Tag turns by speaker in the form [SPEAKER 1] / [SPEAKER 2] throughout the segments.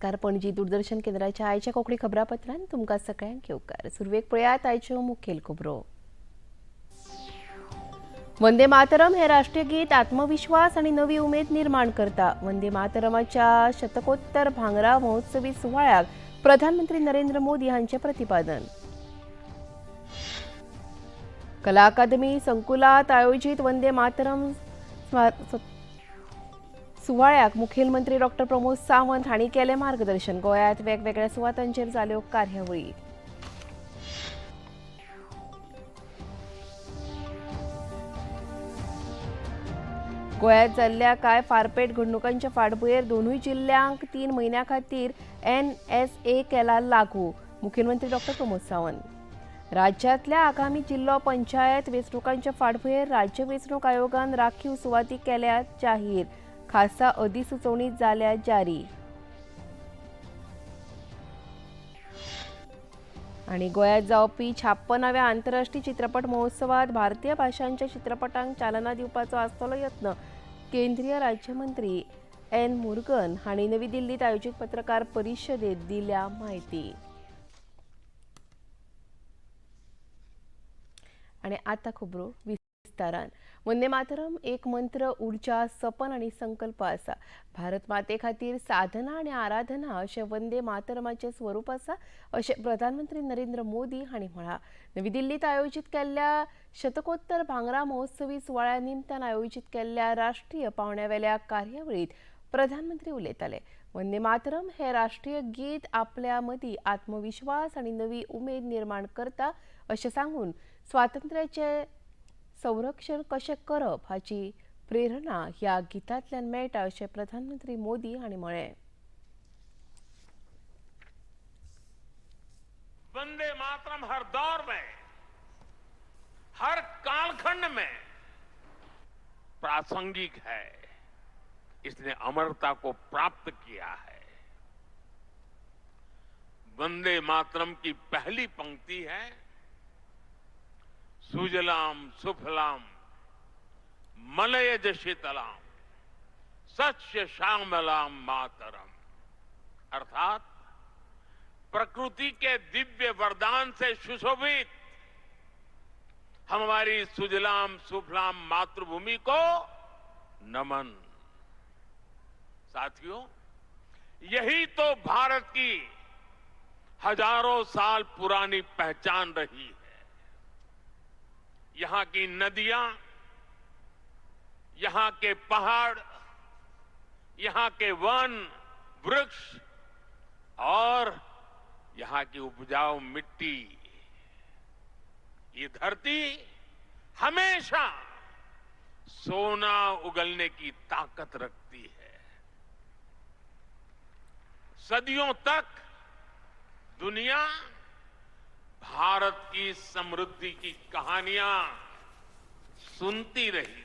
[SPEAKER 1] नमस्कार. पणजी दूरदर्शन केंद्राच्या आयच्या कोंकणी खबरापत्रांत तुमकां सगळ्यांक येवकार. सुरवेक पळयात आयच्यो मुखेल खबरो. वंदे मातरम हे राष्ट्रीय गीत आत्मविश्वास आनी नवी उमेद निर्माण करता. वंदे मातरमाच्या शतकोत्तर भांगरा महोत्सवी सुवाळ्याक प्रधानमंत्री नरेंद्र मोदी हांचें प्रतिपादन. कला अकादमी संकुलात आयोजीत वंदे मातरम सुवाळ्याक मुखेलमंत्री डॉक्टर प्रमोद सावंत हांणी केलें मार्गदर्शन. गोंयांत वेगवेगळ्या सुवातांचेर जाल्यो कार्यावळी. गोंयांत जाल्ल्या कांय फारपेट घडणुकांच्या फाटभुंयेर दोनूय जिल्ल्यांक 3 म्हयन्यां खातीर NSA केला लागू. मुखेलमंत्री डॉक्टर प्रमोद सावंत. राज्यांतल्या आगामी जिल्लो पंचायत वेंचणुकांच्या फाटभुंयेर राज्य वेंचणूक आयोगान राखीव सुवाती केल्या जाहीर. खासा अधिसुचोवणी जाल्या जारी. आनी गोंयांत जावपी 56व्या आंतरराष्ट्रीय चित्रपट महोत्सवात भारतीय भाशांच्या चित्रपटांक चालना दिवपाचो आसतलो यत्न. केंद्रीय राज्यमंत्री एन मुरुगन हांणी नवी दिल्लीत आयोजीत पत्रकार परिशदेत दिल्या म्हायती. आनी आतां खबरो विस्तारान. वंदे मातरम एक मंत्र, ऊर्जा, सपन आनी संकल्प आसा. भारत माते खातीर साधना आनी आराधना अशें वंदे मातरमाचें स्वरूप आसा अशें प्रधानमंत्री नरेंद्र मोदी हांणी म्हळां. नवी दिल्लीत आयोजीत केल्ल्या शतकोत्तर भांगरा महोत्सवी सुवाळ्या निमतान आयोजीत केल्ल्या राष्ट्रीय पावंड्यावेल्या कार्यावळींत प्रधानमंत्री उलयताले. वंदे मातरम हे राष्ट्रीय गीत आपल्या मदीं आत्मविश्वास आनी नवी उमेद निर्माण करता अशें सांगून स्वातंत्र्याचे संरक्षण कशें करप हाची प्रेरणा ह्या गीतांतल्यान मेळटा अशें प्रधानमंत्री मोदी हांणी म्हळें.
[SPEAKER 2] वंदे मातरम हर दौर में, हर कालखंड में प्रासंगिक है. इसने अमरता को प्राप्त किया है. वंदे मातरम की पहली पंक्ति है सुजलाम सुफलाम मलयज शीतलाम सस्य श्यामलाम मातरम. अर्थात प्रकृति के दिव्य वरदान से सुशोभित हमारी सुजलाम सुफलाम मातृभूमि को नमन. साथियों, यही तो भारत की हजारों साल पुरानी पहचान रही है. यहां की नदियां, यहां के पहाड़, यहां के वन वृक्ष और यहां की उपजाऊ मिट्टी, ये धरती हमेशा सोना उगलने की ताकत रखती है. सदियों तक दुनिया भारत की समृद्धि की कहानियां सुनती रही.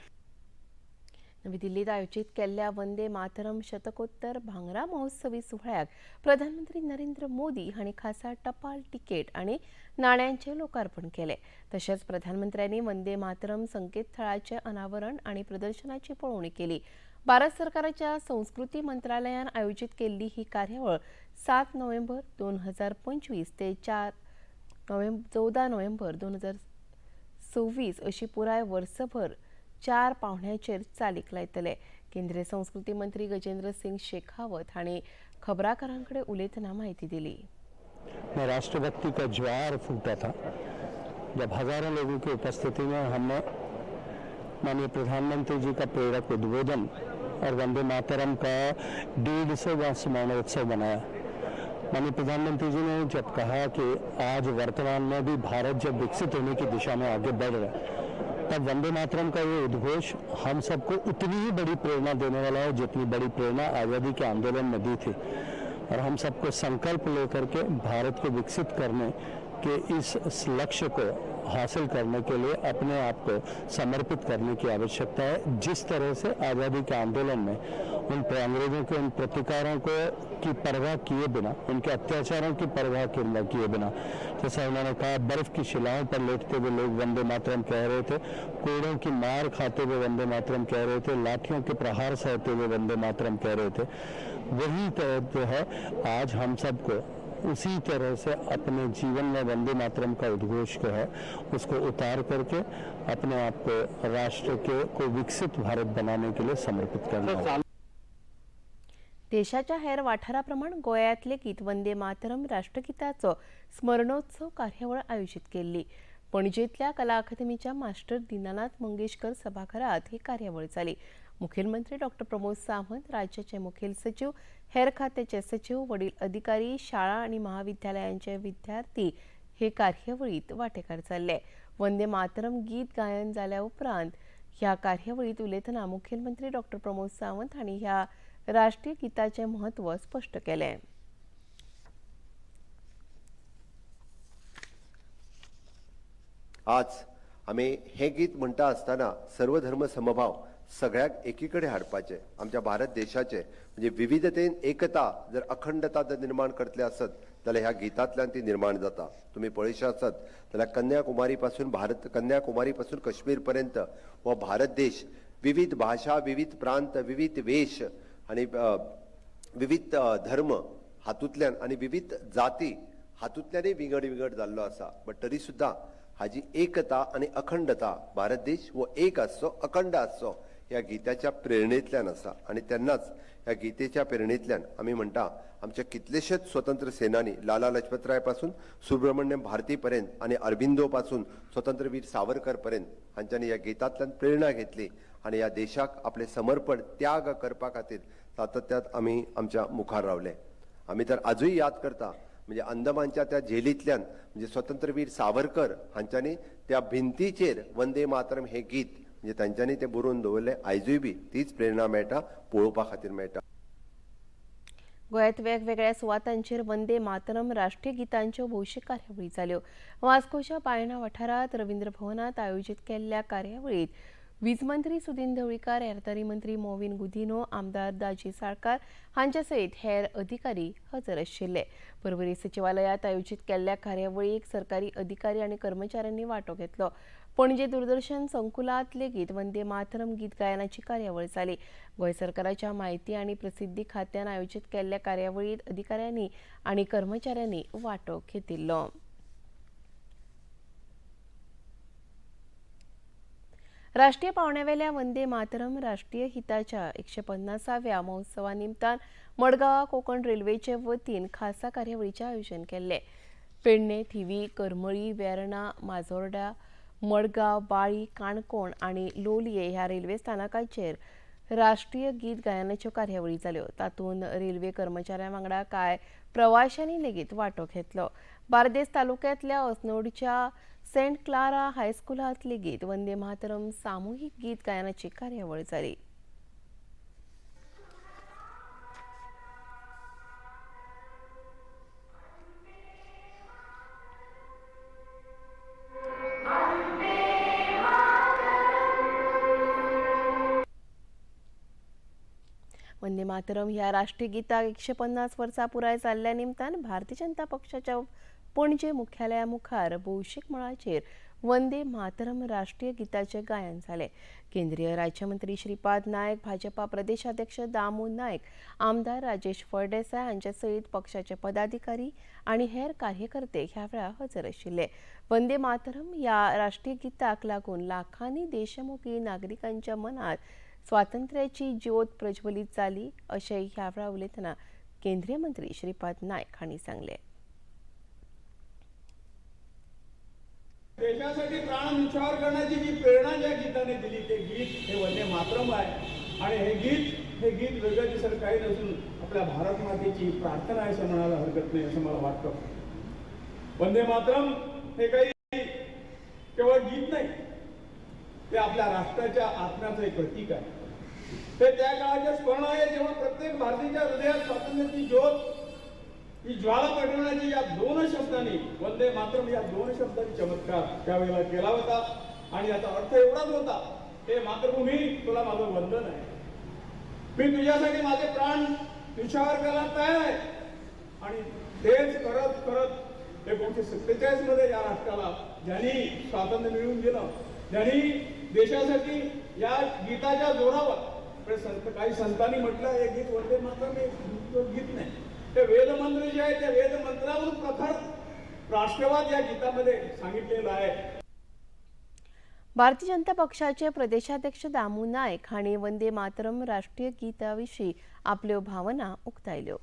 [SPEAKER 1] नवी दिल्लीत आयोजीत केल्ल्या वंदे मातरम शतकोत्तर भांगरा महोत्सवी सुवाळ्याक प्रधानमंत्री नरेंद्र मोदी हांणी खासा टपाल तिकेट आनी नाण्यांचें लोकार्पण केलें. तशेंच प्रधानमंत्र्यांनी वंदे मातरम संकेतथळाचें अनावरण आनी प्रदर्शनाची पळोवणी केली. भारत सरकाराच्या संस्कृती मंत्रालयान आयोजीत केल्ली ही कार्यावळ 7 नोव्हेंबर 2025 ते 14 नोव्हेंबर 2026 अशी पुराय वर्सभर 4 पावंड्याचेर चालीक लायतले. केंद्रीय संस्कृती मंत्री गजेंद्र सिंग शेखावत हांणी खबराकारांकडे उलयतना म्हायती दिली.
[SPEAKER 3] राष्ट्रभक्ति का ज्वार फूटा था जब हजारों लोगों की उपस्थिति में हमने माननीय प्रधानमंत्री जी का प्रेरक उद्बोधन और वंदे मातरम का 150वां स्मरणोत्सव बनाया. माननीय प्रधानमंत्री जी ने जब कहा कि आज वर्तमान में भी भारत जब विकसित होने की दिशा में आगे बढ़ रहा है, तब वंदे मातरम का ये उद्घोष हम सबको उतनी ही बड़ी प्रेरणा देने वाला है जितनी बड़ी प्रेरणा आज़ादी के आंदोलन में दी थी. और हम सबको संकल्प लेकर के भारत को विकसित करने के इस लक्ष्य को हासिल करने के लिए अपने आप को समर्पित करने की आवश्यकता है. जिस तरह से आज़ादी के आंदोलन में उन अंग्रेजों के उन प्रतिकारों को की परवाह किए बिना, उनके अत्याचारों की परवाह किए बिना, जैसा उन्होंने कहा, बर्फ की शिलाओं पर लेटते हुए लोग वंदे मातरम कह रहे थे, कोड़ों की मार खाते हुए वंदे मातरम कह रहे थे, लाठियों के प्रहार सहते हुए वंदे मातरम कह रहे थे। वही तरह जो है आज हम सबको उसी तरह से अपने जीवन में वंदे मातरम का उद्घोष जो है उसको उतार करके अपने आप को राष्ट्र के को विकसित भारत बनाने के लिए समर्पित करना होगा।
[SPEAKER 1] देशाच्या हेर वाठाराप्रमाण गोंयांत लेगीत वंदे मातरम राष्ट्रगीताचो स्मरणोत्सव कार्यावळ आयोजीत केल्ली। पणजेंतल्या कला अकादमीच्या मास्टर दीनानाथ मंगेशकर सभाघरात ही कार्यावळ जाली। मुखेलमंत्री डॉक्टर प्रमोद सावंत, राज्याचे मुखेल सचिव, हेर खात्याचे सचिव, वडील अधिकारी, शाळा आनी महाविद्यालयांचे विद्यार्थी हे कार्यावळीत वांटेकार जाल्ले। वंदे मातरम गीत गायन जाल्या उपरांत ह्या कार्यावळीत उलयतना मुखेलमंत्री डॉक्टर प्रमोद सावंत हांणी ह्या राष्ट्रीय गीताचें म्हत्व स्पश्ट केलें।
[SPEAKER 4] आज आमी हें गीत म्हणटा आसतना सर्वधर्म समभाव सगळ्याक एकीकडे हाडपाचें, आमच्या भारत देशाचें म्हणजे विविधतेन एकता जर अखंडता जर निर्माण करतले आसत जाल्यार ह्या गीतांतल्यान ती निर्माण जाता। तुमी पळयशे आसत जाल्यार कन्याकुमारी पासून भारत, कन्याकुमारी पासून कश्मीर पर्यंत हो भारत देश विविध भाशा, विविध प्रांत, विविध वेश आनी विविध धर्म हातूंतल्यान आनी विविध जाती हातूंतल्यानय विंगड विंगड जाल्लो आसा, बट तरी सुद्दां हाजी एकता आनी अखंडता, भारत देश हो एक आसचो, अखंड आसचो ह्या गीताच्या प्रेरणेंतल्यान आसा। आनी तेन्नाच ह्या गीतेच्या प्रेरणेंतल्यान आमी म्हणटा आमच्या कितलेशेच स्वतंत्र सेनानी, लाला लजपतराय पासून सुब्रमण्यम भारती पर्यंत आनी अरबिंदो पासून स्वतंत्रवीर सावरकर पर्यंत हांच्यांनी ह्या गीतांतल्यान प्रेरणा घेतली आनी ह्या देशाक आपलें समर्पण, त्याग करपा खातीर सातत्यात आमी आमच्या मुखार रावले। आमी तर आजूय याद करता म्हणजे अंदमानच्या त्या जेलींतल्यान म्हणजे स्वतंत्रवीर सावरकर हांच्यांनी त्या भिंतीचेर वंदे मातरम हें गीत म्हणजे तांच्यांनी तें बरोवन दवरलें। आयजूय बी तीच प्रेरणा मेळटा, पळोवपा खातीर मेळटा।
[SPEAKER 1] गोंयांत वेगवेगळ्या सुवातांचेर वंदे मातरम राष्ट्रीय गीतांच्यो भौशीक कार्यावळी जाल्यो। वास्कोच्या बायणा वाठारांत रवींद्र भवनांत आयोजीत केल्ल्या कार्यावळींत वीज मंत्री सुदिन ढवळीकार, येरादारी मंत्री मॉविन गुदिन्हो, आमदार दाजी साळकार हांचे सयत हेर अधिकारी हजर आशिल्ले। पर्वरी सचिवालयांत आयोजीत केल्ल्या कार्यावळीक सरकारी अधिकारी आनी कर्मचाऱ्यांनी वांटो घेतलो। पणजे दूरदर्शन संकुलांत लेगीत वंदे मातरम गीत गायनाची कार्यावळ जाली। गोंय सरकाराच्या म्हायती आनी प्रसिद्धी खात्यान आयोजीत केल्ल्या कार्यावळींत अधिकाऱ्यांनी आनी कर्मचाऱ्यांनी वांटो घेतिल्लो। राष्ट्रीय पावंड्यावेल्या वंदे मातरम राष्ट्रीय हिताच्या 150व्या महोत्सवा निमतान मडगांव कोंकण रेल्वेचे वतीन खासा कार्यावळीचें आयोजन केल्लें। पेडणे, थिवी, करमळी, वेर्णा, माजोर्डा, मडगांव, बाळी, काणकोण आनी लोलये ह्या रेल्वे स्थानकांचेर राष्ट्रीय गीत गायनाच्यो कार्यावळी जाल्यो। तातूंत रेल्वे कर्मचाऱ्यां वांगडा कांय प्रवाशांनी लेगीत वांटो घेतलो। बार्देस तालुक्यांतल्या अस्नोडच्या सेंट क्लारा हायस्कुलांत लेगीत वंदे मातरम सामुहीक गीत गायनाची कार्यावळ जाली। वंदे मातरम ह्या राष्ट्रीय गीताक 150 वर्सां पुराय जाल्ल्या निमतान भारतीय जनता पक्षाच्या पणजे मुख्यालया मुखार भौशीक मळाचेर वंदे मातरम राष्ट्रीय गीताचें गायन जालें। केंद्रीय राज्यमंत्री श्रीपाद नायक, भाजपा प्रदेशाध्यक्ष दामू नायक, आमदार राजेश फळदेसाय हांचे सयत पक्षाचे पदाधिकारी आनी हेर कार्यकर्ते ह्या वेळार हजर आशिल्ले। वंदे मातरम ह्या राष्ट्रीय गीताक लागून लाखांनी देशमुखी नागरिकांच्या मनात स्वातंत्र्याची ज्योत प्रज्वलीत जाली अशें ह्या वेळार उलयतना केंद्रीय मंत्री श्रीपाद नायक हांणी सांगलें।
[SPEAKER 5] देशासाठी प्राण न्यौछावर करण्याची जी प्रेरणा ज्या गीताने दिली ते गीत हे वंदे मातरम आहे। आणि हे गीत वेगळं दुसरं काही नसून आपल्या भारत मातेची प्रार्थना आहे असं म्हणायला हरकत नाही असं मला वाटतं। वंदे मातरम हे काही केवळ गीत नाही, ते आपल्या राष्ट्राच्या आत्म्याचं एक प्रतीक आहे। ते त्या काळाचे स्मरण आहे जेव्हा प्रत्येक भारतीयाच्या हृदयात स्वातंत्र्याची ज्योत ही ज्वाला पेटवण्याची या दोन शब्दांनी, वंदे मातरम या दोन शब्दांनी चमत्कार त्यावेळेला केला होता। आणि याचा अर्थ एवढाच होता, हे मातृभूमी तुला माझं वंदन आहे। मी तुझ्यासाठी माझे प्राण निशावर करायला तयार आहे. आणि तेच करत करत 1947 मध्ये या राष्ट्राला ज्यांनी स्वातंत्र्य मिळवून दिलं, ज्यांनी देशासाठी या गीताच्या जोरावर, म्हणजे संत, काही संतांनी म्हटलं हे गीत वंदे मातरम हे गीत नाही, ते वेदमंत्र जे आहे त्या वेदमंत्रावरून प्रखर राष्ट्रवाद या गीतामध्ये सांगितलेला आहे.
[SPEAKER 1] भारतीय जनता पक्षाचे प्रदेशाध्यक्ष दामू नायक हांणी वंदे मातरम राष्ट्रीय गीता विशीं आपल्यो भावना उक्तायल्यो.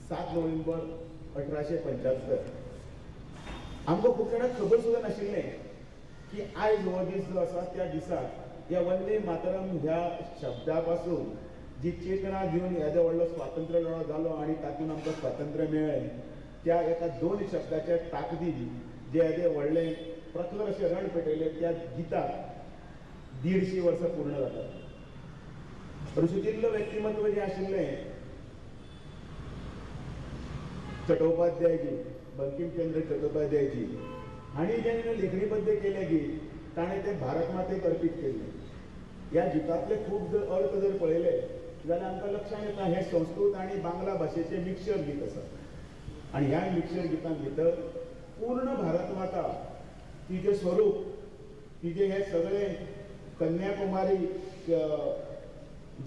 [SPEAKER 6] 7 नोव्हेंबर 1875 आमकां खूब जाणांक खबर सुद्दां नाशिल्लें की आयज हो दीस जो आसा त्या दिसाक ह्या वंदे मातरम ह्या शब्दा पासून जी चेतना घेवन येदो व्हडलो स्वातंत्र्य लढो जालो आनी तातूंत आमकां स्वातंत्र्य मेळ्ळें, त्या एका 2 शब्दाच्या ताकदीन जे येदे व्हडलें प्रखर अशें रण पेटयलें त्या गिताक 150 वर्सां पूर्ण जातात. ऋषितिल्ल व्यक्तिमत्व जें आशिल्लें चटोपाध्यायजी, बंकिमचंद्र चटोपाध्यायजी हांणी जेन्ना लेखणीबद्ध केलें गीत ताणें तें भारत मातेक अर्पीत केल्लें. ह्या गितांतले खूब जर अर्थ जर पळयले जाल्यार आमकां लक्षांत येता हें संस्कृत आनी बांगला भाशेचें मिक्सचर गीत आसा आनी ह्या मिक्सचर गितान भितर पूर्ण भारत माता तिजें स्वरूप, तिजें हें सगळें कन्याकुमारी,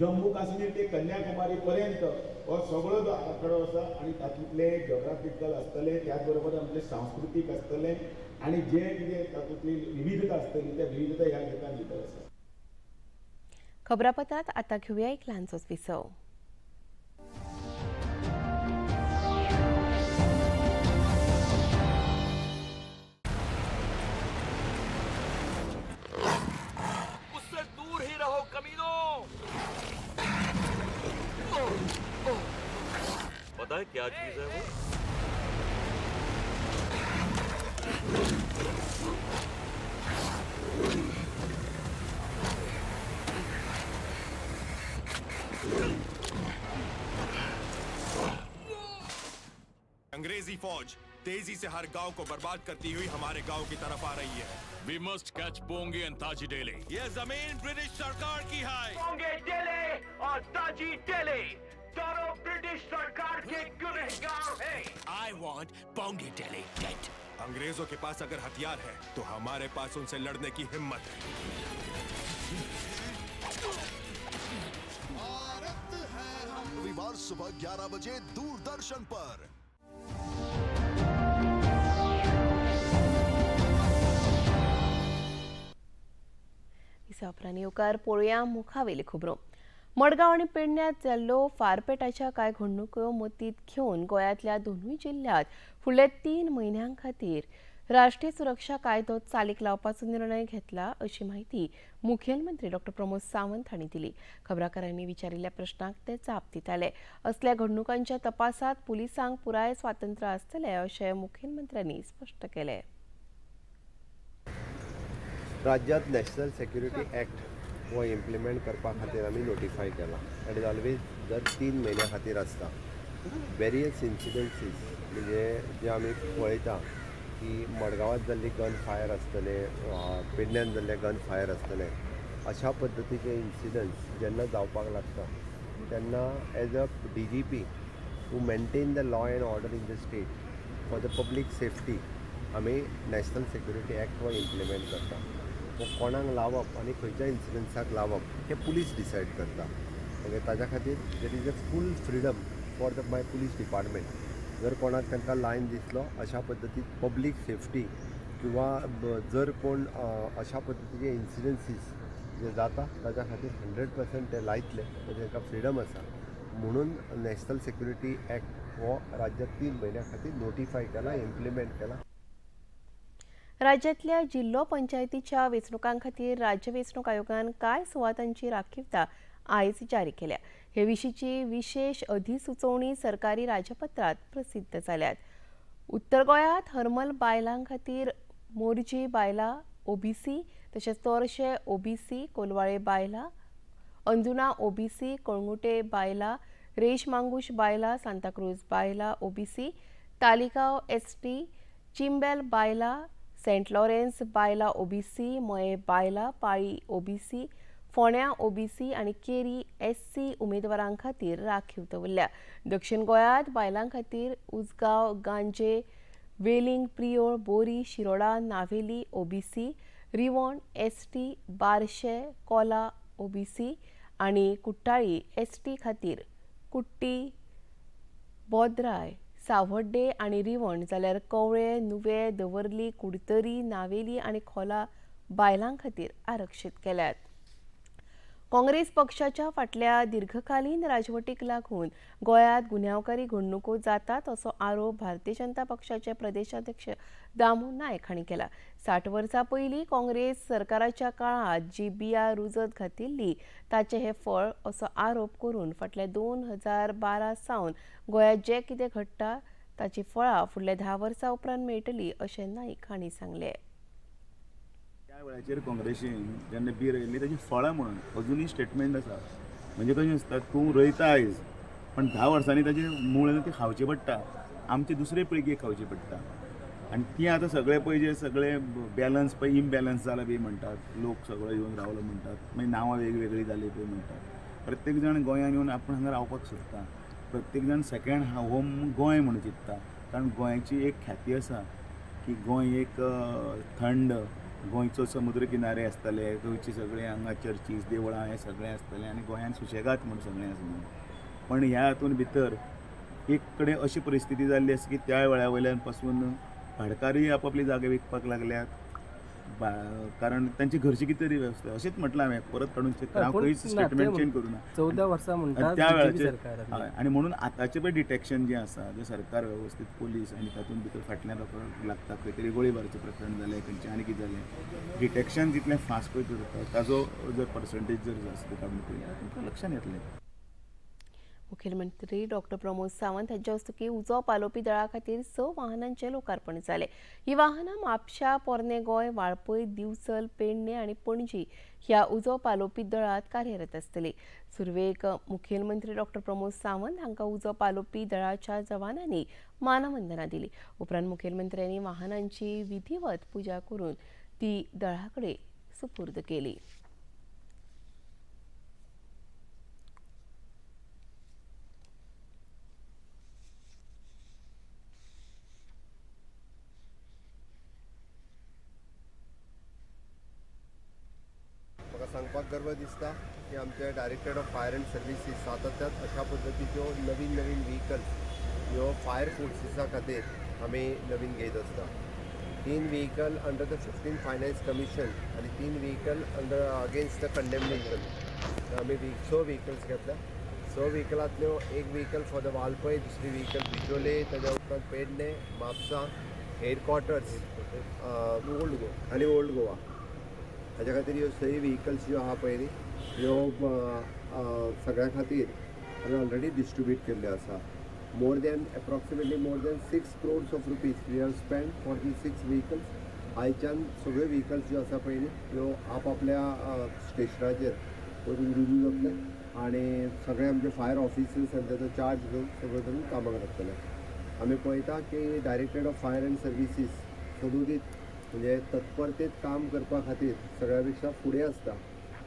[SPEAKER 6] जम्मू काश्मीर ते कन्याकुमारी पर्यंत हो सगळो जो आराखडो आसा आनी तातूंतले जियोग्राफिकल आसतले, त्याच बरोबर आमचें सांस्कृतीक आसतलें आनी जे कितें तातूंतली विविधता आसतली त्या विविधता ह्या गितान भितर आसा.
[SPEAKER 1] खबरापत्रांत आतां घेवया एक ल्हानसोच विसव.
[SPEAKER 7] उससे दूर ही रहो कमीनों. पता है क्या चीज है वो?
[SPEAKER 8] अंग्रेजी फौज तेजी से हर गांव को बर्बाद करती हुई हमारे गांव की तरफ आ रही है.
[SPEAKER 2] We must catch Ponge and Taji Dele.
[SPEAKER 8] ये जमीन ब्रिटिश सरकार की है.
[SPEAKER 7] पोंगे डेले और ताजी डेले दोनों ब्रिटिश सरकार के गुनहगार हैं.
[SPEAKER 8] I want Ponge Dele dead. अंग्रेजों के पास अगर हथियार है तो हमारे पास उनसे लड़ने की हिम्मत है.
[SPEAKER 9] रविवार सुबह 11 बजे दूरदर्शन पर.
[SPEAKER 1] उपरांत येवकार पळोवया मुखावेली खबरो. मडगांव आनी पेडण्यांत जाल्लो फारपेटाच्या कांय घडणुको मतींत घेवन गोंयांतल्या दोनूय जिल्ल्यांत फुडल्या 3 म्हयन्यां खातीर राष्ट्रीय सुरक्षा कायदो चालीक लावपाचो निर्णय घेतला अशी म्हायती मुखेलमंत्री डॉ प्रमोद सावंत हांणी दिली. खबराकारांनी विचारिल्ल्या प्रश्नाक ते जाप दिताले. असल्या घडणुकांच्या तपासात पुलिसांक पुराय स्वातंत्र्य आसतलें अशें मुखेलमंत्र्यांनी स्पश्ट केलें.
[SPEAKER 4] राज्यांत नॅशनल सेक्युरिटी ॲक्ट हो इम्प्लिमेंट करपा खातीर आमी नोटिफाय केला. It is always दर 3 म्हयन्या खातीर आसता. वेरियस इन्सिडन्सीस म्हणजे जे आमी पळयता की मडगांवांत जाल्ली गन फायर आसतले, पेडण्यान जाल्ले गन फायर आसतले, अशा पद्दतीचे इन्सिडंट्स जेन्ना जावपाक लागता तेन्ना as a D G P to maintain the law and order in the state for the public safety आमी नॅशनल सेक्युरिटी ॲक्ट हो इम्प्लिमेंट करता. हो कोणाक लावप आनी खंयच्या इन्सिडंट्साक लावप हें पुलीस डिसायड करता. ओके, ताज्या खातीर there is a full freedom for the my police department. जर कोणाक तांकां लायन दिसलो अशा पद्दतीन पब्लीक सेफ्टी किंवा जर कोण अशा पद्दतीचे इन्सिडन्सीस जे जाता ताज्या खातीर 100% ते लायतले, तांकां फ्रिडम आसा. म्हणून नॅशनल सेक्युरिटी ॲक्ट हो राज्यांत 3 म्हयन्या खातीर नोटिफाय केला, इम्प्लिमेंट केला.
[SPEAKER 1] राज्यांतल्या जिल्लो पंचायतीच्या वेंचणुकां खातीर राज्य वेंचणूक आयोगान कांय सुवातांची राखीवता आयज जारी केल्या. हे विशींची विशेष अधिसुचोवणी सरकारी राजपत्रांत प्रसिद्ध जाल्यात. उत्तर गोंयांत हरमल बायलां खातीर मोरजी बायलां ओबीसी, तशेंच तोरशे ओबीसी, कोलवाळे बायलां, अंजुना ओबीसी, कळंगुटे बायलां, रेश मांगूश बायलां, सांताक्रूज बायलां ओबीसी, तालिगांव एसटी, चिंबेल बायलां, सेंट लॉरेन्स बायलां ओबीसी, मये बायलां, पाळी ओबीसी, फोंड्यां ओबीसी आनी केरी एससी उमेदवारां खातीर राखीव दवरल्या. दक्षिण गोंयांत बायलां खातीर Ujgaon, Ganje, Veling, Priol, Bori, Shiroda, Navelim OBC, Rivon ST, Barshi, Cola OBC आनी कुट्टाळी एसटी खातीर कुट्टी, बोद्राय, सावड्डे आनी रिवण, जाल्यार कवळे, नुवे, दवर्ली, कुडतरी, नावेली आनी खोला बायलां खातीर आरक्षीत केल्यात. काँग्रेस पक्षाच्या फाटल्या दीर्घकालीन राजवटीक लागून गोंयांत गुन्यांवकारी घडणुको जातात असो आरोप भारतीय जनता पक्षाचे प्रदेशाध्यक्ष दामू नायक हांणी केला. 60 वर्सां पयलीं काँग्रेस सरकाराच्या काळांत जी बिया रुजत घातिल्ली ताचें हें फळ असो आरोप करून फाटल्या 2012 सावन गोंयांत जें कितें घडटा ताची फळां फुडल्या 10 वर्सां उपरांत मेळटली अशें नायक हांणी सांगलें.
[SPEAKER 6] त्या वेळाचेर काँग्रेसीन जेन्ना बी रोयल्ली ताची फळां म्हणून अजुनूय स्टेटमेंट आसा. म्हणजे कशें आसता, तूं रोयता आयज पण 10 वर्सांनी ताजें मूळ ती खावची पडटा, आमचे दुसरे पिळगेक खावची पडटा. आनी ती आतां सगळे पळय जे सगळे बॅलन्स पळय इमबॅलन्स जाला बी म्हणटात, लोक सगळो येवन रावलो म्हणटात, मागीर नांवां वेगवेगळीं जालीं पळय म्हणटात. प्रत्येक जाण गोंयान येवन आपूण हांगा रावपाक सोदता, प्रत्येक जाण सेकेंड होम गोंय म्हणून चिंत्ता. कारण गोंयची एक ख्याती आसा की गोंय एक थंड, गोंयचो समुद्र किनारे आसताले, गोंयची सगळे हांगा चर्चीस, देवळां हें सगळें आसतालें आनी गोंयान सुशेगाद म्हूण सगळें आसा म्हणून. पण ह्या हातून भितर एक कडेन अशी परिस्थिती जाल्ली आसा की त्या वेळा वयल्यान पासून भाडकारूय आपापली जागे विकपाक लागल्यात, कारण तांची घरची कितें तरी वेवस्था. अशेंच म्हटलां हांवें, परत काडून हांव खंयच स्टेटमेंट चेंज करूं ना.
[SPEAKER 10] 14 वर्सां म्हणटा
[SPEAKER 6] त्या वेळाचेर. आनी म्हणून आतांचें पळय डिटेक्शन जें आसा, जें सरकार वेवस्थीत पोलीस आनी तातूंत भितर फाटल्यान रोखडो लागता, खंय तरी गोळीबाराचें प्रकरण जालें, खंयचें आनी कितें जालें, डिटेक्शन जितलें फास्ट पळय करता ताजो जर पर्संटेज जर आसता काडून पळयल्यार तुमकां लक्षांत येतलें.
[SPEAKER 1] मुखेलमंत्री डॉक्टर प्रमोद सावंत हांच्या हस्तुकीं उजो पालोवपी दळा खातीर 6 वाहनांचें लोकार्पण जालें. ही वाहनां म्हापशा, पोरणें गोंय, वाळपय, दिवचल, पेडणे आनी पणजी ह्या उजो पालोवपी दळांत कार्यरत आसतली. सुरवेक मुखेलमंत्री डॉक्टर प्रमोद सावंत हांकां उजो पालोवपी दळाच्या जवानांनी मानवंदना दिली. उपरांत मुखेलमंत्र्यांनी वाहनांची विधिवत पुजा करून ती दळा कडेन सुपूर्द केली.
[SPEAKER 4] म्हाका सांगपाक गर्व दिसता की आमचे directorate of fire and services सातत्यान अशा पद्दतीच्यो नवीन नवीन व्हिकल्स ह्यो फायर फोर्सिसा खातीर आमी नवीन घेत आसता. 3 vehicle under the 15 finance commission आनी 3 vehicle under against the condemnation आमी 6 व्हिकल्स घेतल्या. 6 व्हिकलांतल्यो 1 व्हिकल फॉर the Valpoi, दुसरी व्हिकल बिचोले, ताज्या उपरांत पेडणे, म्हापसा, हेडक्वॉर्टर्स ओल्ड गोवा आनी ओल्ड गोवा. हाज्या खातीर ह्यो सगळी व्हिकल्स ज्यो आहा पळय न्ही ह्यो सगळ्यां खातीर आमी ऑलरेडी डिस्ट्रिब्यूट केल्ल्यो आसा. More than approximately more than 6 crores of rupees we have spend for the 6 vehicles. आयच्यान सगळ्यो व्हिकल्स ज्यो आसा पळय न्ही ह्यो आपआपल्या स्टेशनाचेर वचून रुजू जातले आनी सगळे आमचे फायर ऑफिसर्स आनी ताचो चार्ज घेवन सगळें करून कामाक लागतले. आमी पळयता की directorate of fire and services सदोदीत म्हणजे तत्परतेत काम करपा खातीर सगळ्या पेक्षा फुडें आसता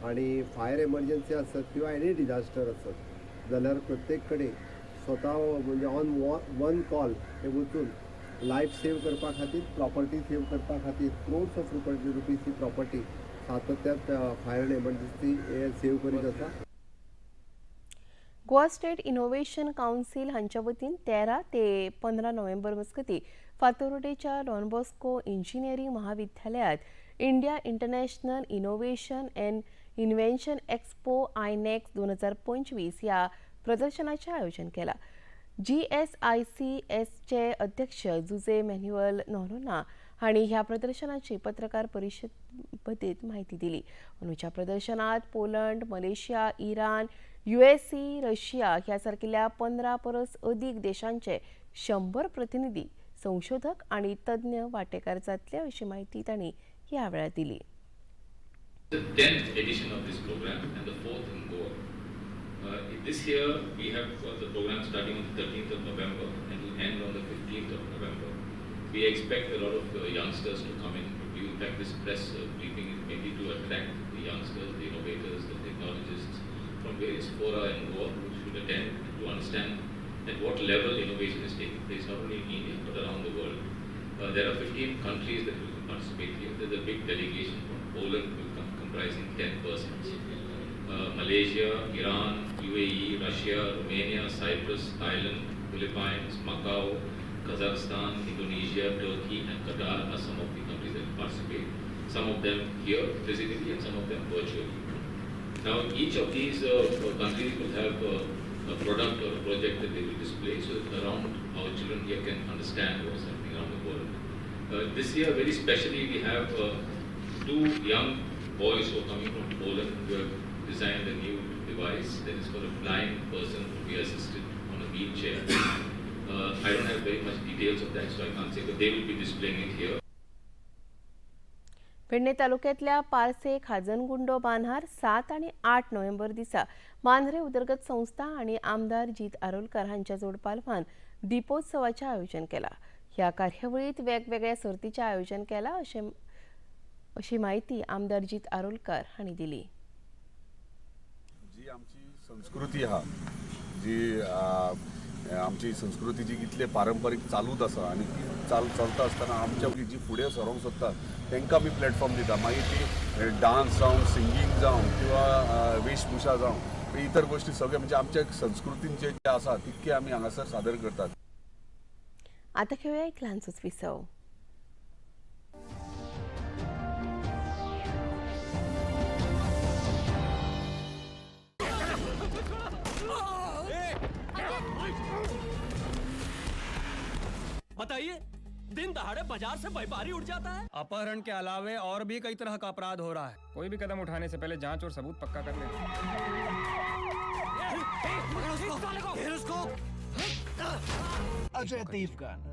[SPEAKER 4] आनी फायर एमर्जन्सी आसत किंवा एनी डिजास्टर आसत जाल्यार प्रत्येक कडेन स्वता म्हणजे ऑन वन कॉल हे वचून लायफ सेव करपा खातीर, प्रॉपर्टी सेव करपा खातीर crores of rupees he property सातत्यात fire and emergency hey save करीत आसा.
[SPEAKER 1] गोवा स्टेट इनोव्हेशन कावन्सील हांच्या वतीन 13 ते 15 नोव्हेंबर मजगतीं फातोर्डेच्या डॉन बॉस्को इंजिनियरींग महाविद्यालयात India international innovation and invention expo INEX 2025 ह्या प्रदर्शनाचें आयोजन केलां. GSICSचे अध्यक्ष जुजे मॅन्युअल नोरोना हांणी ह्या प्रदर्शनाची पत्रकार परिशदेंत म्हायती दिली. अंदूच्या प्रदर्शनात Poland, Malaysia, Iran, USA, Russia ह्या सारकिल्ल्या 15 परस अदीक देशांचे 100 प्रतिनिधी, संशोधक आनी तज्ञ वांटेकार जातले अशी म्हायती तांणी ह्या वेळार दिली.
[SPEAKER 11] The 10th edition of this program and the 4th in Goa. This year we have got the program starting on the 13th of November and will end on the 15th of November. We expect a lot of youngsters to come in. In fact, this press briefing is mainly to attract the youngsters, the innovators, the technologists from various fora in Goa who should attend to understand at what level innovation is taking place, not only in India but around the world. There are 15 countries that will participate here. There's a big delegation from Poland will come, comprising 10 persons. Malaysia, Iran, UAE, Russia, Romania, Cyprus, Thailand, Philippines, Macau, Kazakhstan, Indonesia, Turkey, and Qatar are some of the countries that participate. Some of them here physically and some of them virtually. Now, each of these countries will have a product or a project that they will display, so that around our children here can understand what's happening around the world. This year, very specially, we have two young boys who are coming from Poland who have designed a new device that is for a blind person to be assisted on a wheelchair. I don't have very much details of that, so I can't say, but they will be displaying it here.
[SPEAKER 1] Pedne तालुक्यातल्या पार्से खाजनगुंडो बांधार 7 आणि 8 नोव्हेंबर दिसा मांद्रे उदरगत संस्था आणि आमदार जीत आरोलकर हांच्या जोडपालवान दीपोत्सवाचे आयोजन केला. ह्या कार्यावळीत वेगवेगळ्या सर्तीचें आयोजन केला अशें अशी माहिती आमदार जीत आरोलकर हांणी दिली.
[SPEAKER 10] जी आमची संस्कृती आहा, जी आमची संस्कृती जी कितले पारंपारीक चालूच आसा आनी ती चलता आसतना आमच्या जी फुडें सरोंक सोदता तांकां आमी प्लॅटफॉर्म दिता. मागीर ती डान्स जावं, सिंगींग जावं किंवा वेशभूषा जावं, इतर गोश्टी सगळे, म्हणजे आमच्या संस्कृतीन जे जे आसा तितके आमी हांगासर सादर करतात.
[SPEAKER 1] आता घेऊया एक ल्हानसोच विसव.
[SPEAKER 7] बताइए, दिन दहाड़े बाजार से व्यापारी उठ जाता है.
[SPEAKER 12] अपहरण के अलावे और भी कई तरह का अपराध हो रहा है. कोई भी कदम उठाने से पहले जांच और सबूत पक्का कर लें.
[SPEAKER 7] अजय देवगन,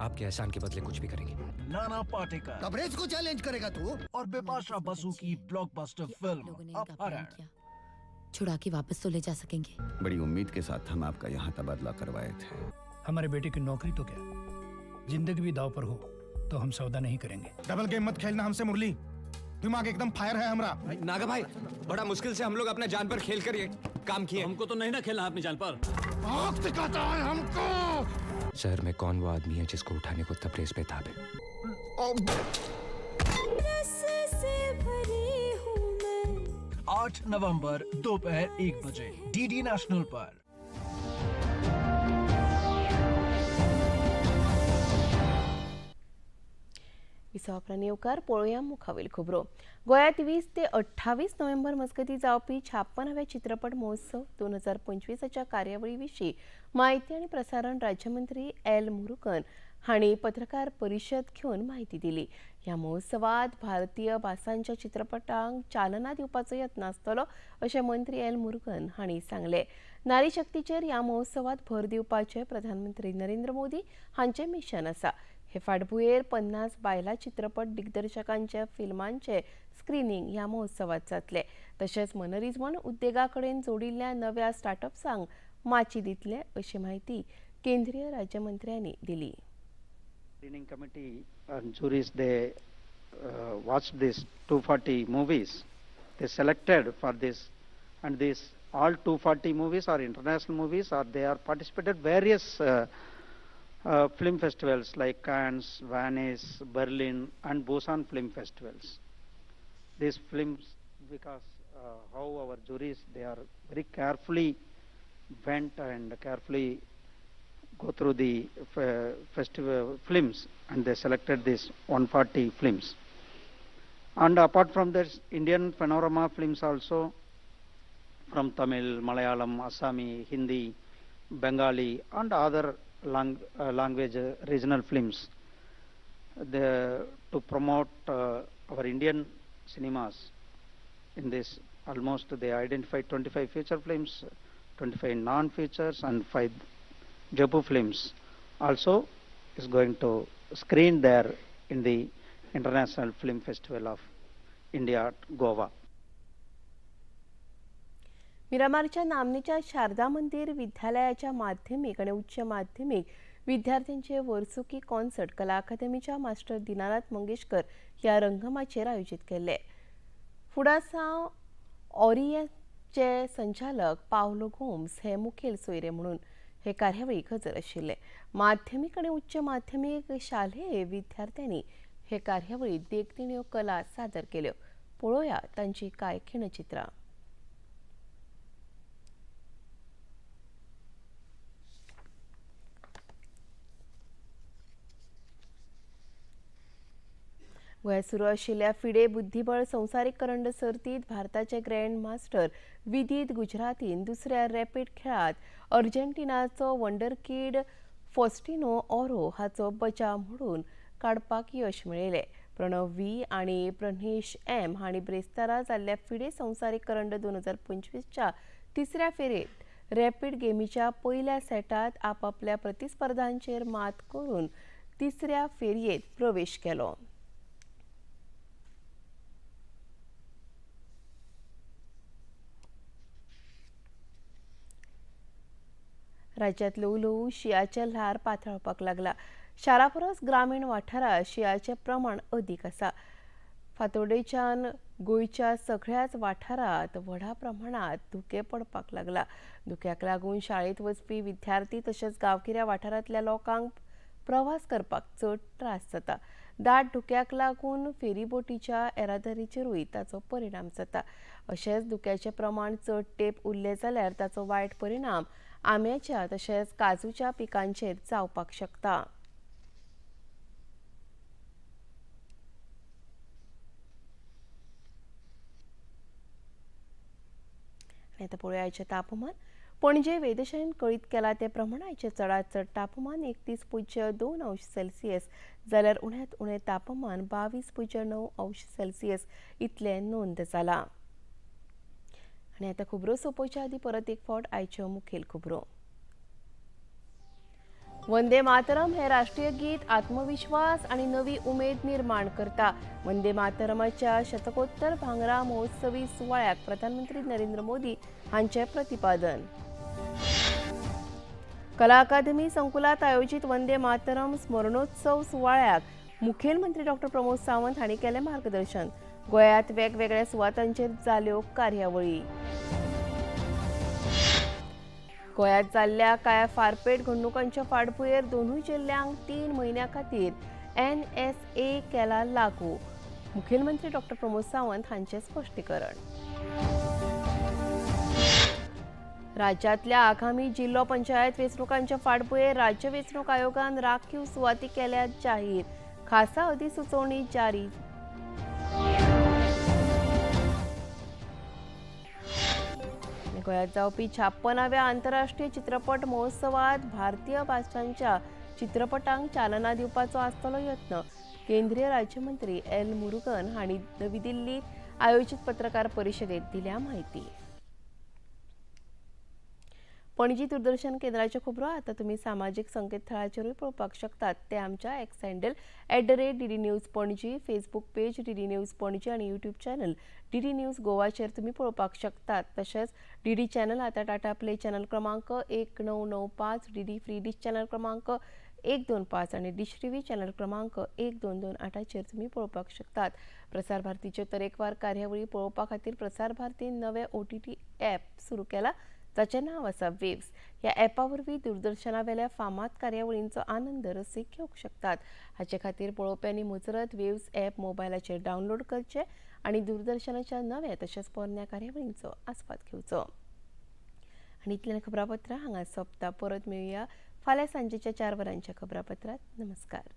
[SPEAKER 13] आपके एहसान के बदले कुछ भी करेंगे.
[SPEAKER 7] नाना पाटेकर,
[SPEAKER 9] तबरेज को चैलेंज करेगा तू?
[SPEAKER 7] और बिपाशा बसु की ब्लॉकबस्टर फिल्म अपहरण.
[SPEAKER 14] छुड़ा के वापस तो ले जा सकेंगे.
[SPEAKER 3] बड़ी उम्मीद के साथ हम आपका यहाँ तबादला करवाए थे.
[SPEAKER 15] हमारे बेटे की नौकरी तो क्या, जिंदगी भी दाव पर हो तो हम सौदा नहीं करेंगे.
[SPEAKER 6] डबल गेम मत खेलना हमसे मुरली, दिमाग एकदम फायर है हमारा.
[SPEAKER 13] नागा भाई, बड़ा मुश्किल से हम लोग अपना जान पर खेल कर ये काम किए.
[SPEAKER 7] हमको तो नहीं ना खेलना अपनी जान पर.
[SPEAKER 6] आँख दिखाता है हमको.
[SPEAKER 13] शहर में कौन वो आदमी है जिसको उठाने को तबरेज बेताब है?
[SPEAKER 7] 8 नवंबर, दोपहर 1 बजे, डीडी नेशनल पर.
[SPEAKER 1] विसवा येवकार. पळोवया मुखावयल खबरो. गोंयांत 20 ते 28 नोव्हेंबर मजगतीं जावपी 56व्या चित्रपट महोत्सव 2025च्या कार्यावळी विशीं माहिती आनी प्रसारण राज्यमंत्री एल मुरुगन हांणी पत्रकार परिशद घेवन माहिती दिली. ह्या महोत्सवात भारतीय भासांच्या चित्रपटांक चालना दिवपाचो यत्न आसतलो अशें मंत्री एल मुरुगन हांणी सांगलें. नारी शक्तीचेर ह्या महोत्सवात भर दिवपाचें प्रधानमंत्री नरेंद्र मोदी हांचें मिशन आसा. हे फाटभुंयेर 50 बायलां चित्रपट दिग्दर्शकांच्या फिल्मांचे स्क्रिनींग ह्या महोत्सवात जातले. तशेंच मनरिजवण उद्देगा कडेन जोडिल्ल्या नव्या स्टार्टअप्सांक माची दितले अशी माहिती केंद्रीय राज्यमंत्र्यांनी दिली.
[SPEAKER 3] Screening committee and juries, they watched these 240 movies. They selected for this, and this all 240 movies are international movies or they are participated various film festivals like Cannes, Venice, Berlin and Busan film festivals. These films, because how our juries, they are very carefully went and carefully go through the festival films and they selected these 140 films. And apart from this, Indian panorama films also from Tamil, Malayalam, Assami, Hindi, Bengali and other language regional films to promote our Indian cinemas. In this, almost they identified 25 feature films, 25 non-features and 5 Jaipur films also is going to screen there in the International Film Festival of India at Goa.
[SPEAKER 1] मिरामारच्या नामनेच्या शारदा मंदिर विद्यालयाच्या माध्यमिक आणि उच्च माध्यमिक विद्यार्थ्यांचे वर्सुकी कॉन्सर्ट कला अकादमीच्या मास्टर दिनानाथ मंगेशकर ह्या रंगमाचयेर आयोजीत केल्ले. फुडासांव ऑरियचे संचालक पावलो गोम्स हे मुखेल सोयरे म्हणून हे कार्यावळीक हजर आशिल्ले. माध्यमीक आनी उच्च माध्यमीक शालेय विद्यार्थ्यांनी हे कार्यावळीत देखदिण्यो कला सादर केल्यो. पळोवया तांची कांय खिणचित्रां. गोंयांत सुरू आशिल्ल्या फिडे बुद्धिबळ संवसारीक करंड सर्तींत भारताचे ग्रँड मास्टर विदित गुजरातीन दुसऱ्या रॅपीड खेळांत अर्जेंटिनाचो वंडरकिड फॉस्टिनो ऑरो हाचो बचाव म्हणून काडपाक यश मेळयलें. प्रणव व्ही आनी प्रणेश एम हांणी ब्रेस्तारा जाल्ल्या फिडे संवसारीक करंड 2025च्या तिसऱ्या फेरयेंत रॅपीड गेमीच्या पयल्या सेटांत आपापल्या प्रतिस्पर्ध्यांचेर मात करून तिसऱ्या फेरयेंत प्रवेश केलो. राज्यात ल्हवू ल्हवू शिंयाचें ल्हार पातळपाक लागला. शारा परस ग्रामीण वाठारांत शिंयाचें प्रमाण अदीक आसा. फातोडेच्यान गोंयच्या सगळ्याच वाठारांत व्हडा प्रमाणांत धुकें पडपाक लागला. धुक्याक लागून शाळेंत वचपी विद्यार्थी तशेंच गांवगिऱ्या वाठारांतल्या लोकांक प्रवास करपाक चड त्रास जाता. दाट धुक्याक लागून फेरीबोटीच्या येरादारीचेरूय ताचो परिणाम जाता. अशेंच धुक्याचें प्रमाण चड तेंप उरलें जाल्यार ताचो वायट परिणाम आंब्याच्या तशेंच काजूच्या पिकांचेर जावपाक शकता. आनी आतां पळोवया आयचें तापमान. पणजे वेधशाळेन कळीत केलां ते प्रमाण आयचें चडांत चड तापमान 31.2 अंश सेल्सियस जाल्यार उण्यांत उणें तापमान 22.9 अंश सेल्सियस इतलें नोंद जालां. आनी आतां खबरो सोंपोवच्या आदीं परत एक फावट आयच्यो मुखेल खबरो. वंदे मातरम हे राष्ट्रीय गीत आत्मविश्वास आनी नवी उमेद निर्माण करता. वंदे मातरमाच्या शतकोत्तर भांगरा महोत्सवी सुवाळ्याक प्रधानमंत्री नरेंद्र मोदी हांचें प्रतिपादन. कला अकादमी संकुलात आयोजीत वंदे मातरम स्मरणोत्सव सुवाळ्याक मुखेलमंत्री डॉ प्रमोद सावंत हांणी केलें मार्गदर्शन. गोंयांत वेगवेगळ्या सुवातांचेर जाल्यो कार्यावळी. गोंयांत जाल्ल्या कांय फारपेट घडणुकांच्या फाटभुंयेर दोनूय जिल्ल्यांक 3 म्हयन्यां खातीर NSA केला लागू. मुखेलमंत्री डॉ प्रमोद सावंत हांचें स्पश्टीकरण. राज्यांतल्या आगामी जिल्लो पंचायत वेंचणुकांच्या फाटभुंयेर राज्य वेंचणूक आयोगान राखीव सुवाती केल्यात जाहीर. खासा अधिसुचोवणी जारी. गोंयांत जावपी 56व्या आंतरराष्ट्रीय चित्रपट महोत्सवात भारतीय भाशांच्या चित्रपटांक चालना दिवपाचो आसतलो यत्न. केंद्रीय राज्यमंत्री एल मुरुगन हांणी नवी दिल्लीत आयोजीत पत्रकार परिशदेत दिल्या माहिती. पणजी दूरदर्शन केंद्राच्यो खबरो आतां तुमी सामाजीक संकेतथळाचेरूय पळोवपाक शकतात. ते आमच्या X handle @DD News Panaji, Facebook page DD News Panaji आनी यूट्यूब चॅनल DD news गोवाचेर तुमी पळोवपाक शकतात. तशेंच DD channel आतां टाटा प्ले चॅनल क्रमांक 1995, DD free dish channel क्रमांक 125 आनी डिश टीव्ही चॅनल क्रमांक 1228चेर तुमी पळोवपाक शकतात. प्रसार भारतीच्यो तरेकवार कार्यावळी पळोवपा खातीर प्रसार भारतीन नवे OTT app सुरू केला ताचें नांव आसा वेव्स. ह्या ॲपा वरवीं दूरदर्शनावेल्या फामाद कार्यावळींचो आनंद रसीक घेवंक शकतात. हाचे खातीर पळोवप्यांनी मुजरत वेव्स ॲप मोबायलाचेर डावनलोड करचें आनी दूरदर्शनाच्या नव्या तशेंच पोरण्या कार्यावळींचो आस्वाद घेवचो. आनी इतल्यान खबरापत्रां हांगा सोंपता. परत मेळुया फाल्यां सांजेच्या 4 वरांच्या खबरापत्रांत. नमस्कार.